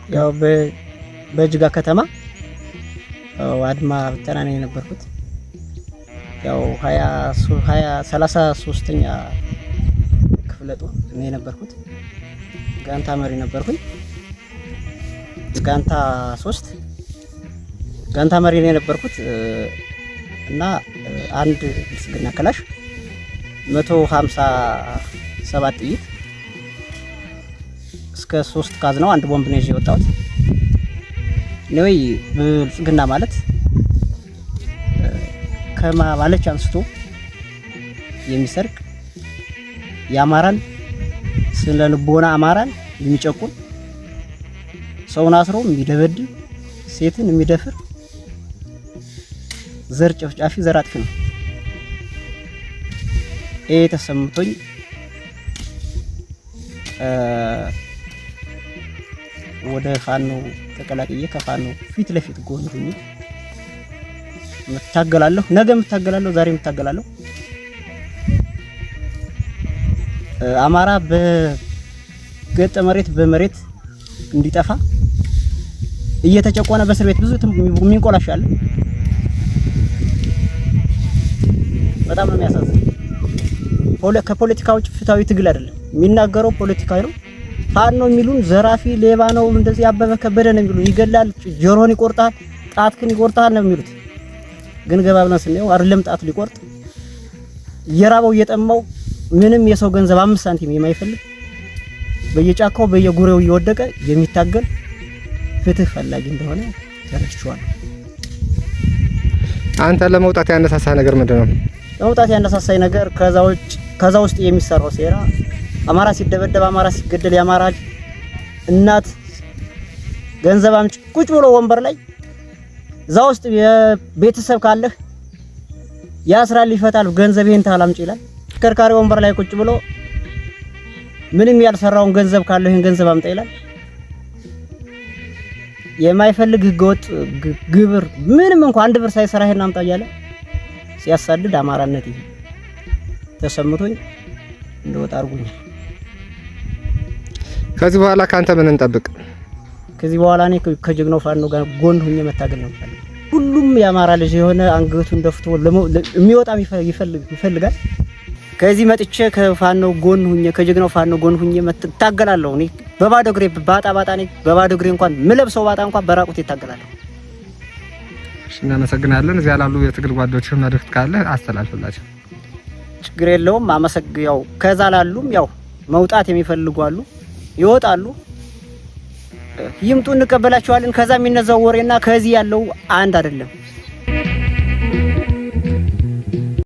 ያው በጅጋ ከተማ አድማ ብተና ነው የነበርኩት። ያው 33ኛ ክፍለ ጦር ነው የነበርኩት። ጋንታ መሪ ነበርኩኝ። ጋንታ 3 ጋንታ መሪ ነው የነበርኩት እና አንድ ብልጽግና ክላሽ 157 ጥይት እስከ 3 ካዝናው አንድ ቦምብ ነው ይዤ የወጣሁት። ወይ ብልጽግና ማለት ከማለች አንስቶ የሚሰርቅ፣ የአማራን ስነ ልቦና አማራን የሚጨቁን፣ ሰውን አስሮ የሚደበድብ፣ ሴትን የሚደፍር ዘር ጨፍጫፊ፣ ዘር አጥፊ ነው። ይሄ ተሰምቶኝ ወደ ፋኖ ተቀላቅዬ ከፋኖ ፊት ለፊት ጎን ሁኜ እታገላለሁ። ነገም እታገላለሁ፣ ዛሬም እታገላለሁ። አማራ በገጠ መሬት በመሬት እንዲጠፋ እየተጨቆነ በእስር ቤት ብዙ የሚንቆላሽ አለ። በጣም ነው የሚያሳዝን። ከፖለቲካ ውጭ ፍትሃዊ ትግል አይደለም የሚናገረው፣ ፖለቲካዊ ነው። ፋኖ የሚሉን ዘራፊ፣ ሌባ ነው፣ እንደዚህ አበበ ከበደ ነው የሚሉን። ይገላል፣ ጆሮን ይቆርጣል፣ ጣትክን ይቆርጣል ነው የሚሉት። ግን ገባ ብለን ስናየው አይደለም ጣት ሊቆርጥ፣ እየራበው እየጠማው ምንም የሰው ገንዘብ 5 ሳንቲም የማይፈልግ፣ በየጫካው በየጉሬው እየወደቀ የሚታገል ፍትህ ፈላጊ እንደሆነ ተረድቼዋለሁ። አንተ ለመውጣት ያነሳሳህ ነገር ምንድን ነው? ለመውጣት ያነሳሳኝ ነገር ከዛ ውስጥ የሚሰራው ሴራ፣ አማራ ሲደበደብ፣ አማራ ሲገደል፣ የአማራ እናት ገንዘብ አምጪ ቁጭ ብሎ ወንበር ላይ እዛ ውስጥ የቤተሰብ ካለህ ያስራል፣ ይፈታል፣ ገንዘብ ይሄን ታህል አምጪ ይላል። ተሽከርካሪ ወንበር ላይ ቁጭ ብሎ ምንም ያልሰራውን ገንዘብ ካለው ይሄን ገንዘብ አምጣ ይላል። የማይፈልግ ህገወጥ ግብር ምንም እንኳን 1 ብር ሳይሰራ ይሄን አምጣ እያለ ሲያሳድድ አማራነት ይሄ ተሰምቶኝ እንደወጣ አድርጎኛል። ከዚህ በኋላ ከአንተ ምን እንጠብቅ? ከዚህ በኋላ እኔ ከጀግናው ፋኖ ጋር ጎን ሁኜ መታገል ነው የምፈልገው። ሁሉም የአማራ ልጅ የሆነ አንገቱን ደፍቶ የሚወጣም ይፈልጋል። ከዚህ መጥቼ ከፋኖ ጎን ሁኜ፣ ከጀግናው ፋኖ ጎን ሁኜ እታገላለሁ። እኔ በባዶ እግሬ ባጣ ባጣ፣ እኔ በባዶ እግሬ እንኳን ምለብሰው ባጣ እንኳን በራቁት እታገላለሁ። እሺ፣ እናመሰግናለን። እዚያ ላሉ የትግል ጓዶች መልእክት ካለ አስተላልፍላቸው። ችግር የለውም። ያው ከዛ ላሉም ያው መውጣት የሚፈልጉ አሉ፣ ይወጣሉ። ይምጡ፣ እንቀበላቸዋለን። ከዛ የሚነዛው ወሬና ከዚህ ያለው አንድ አይደለም።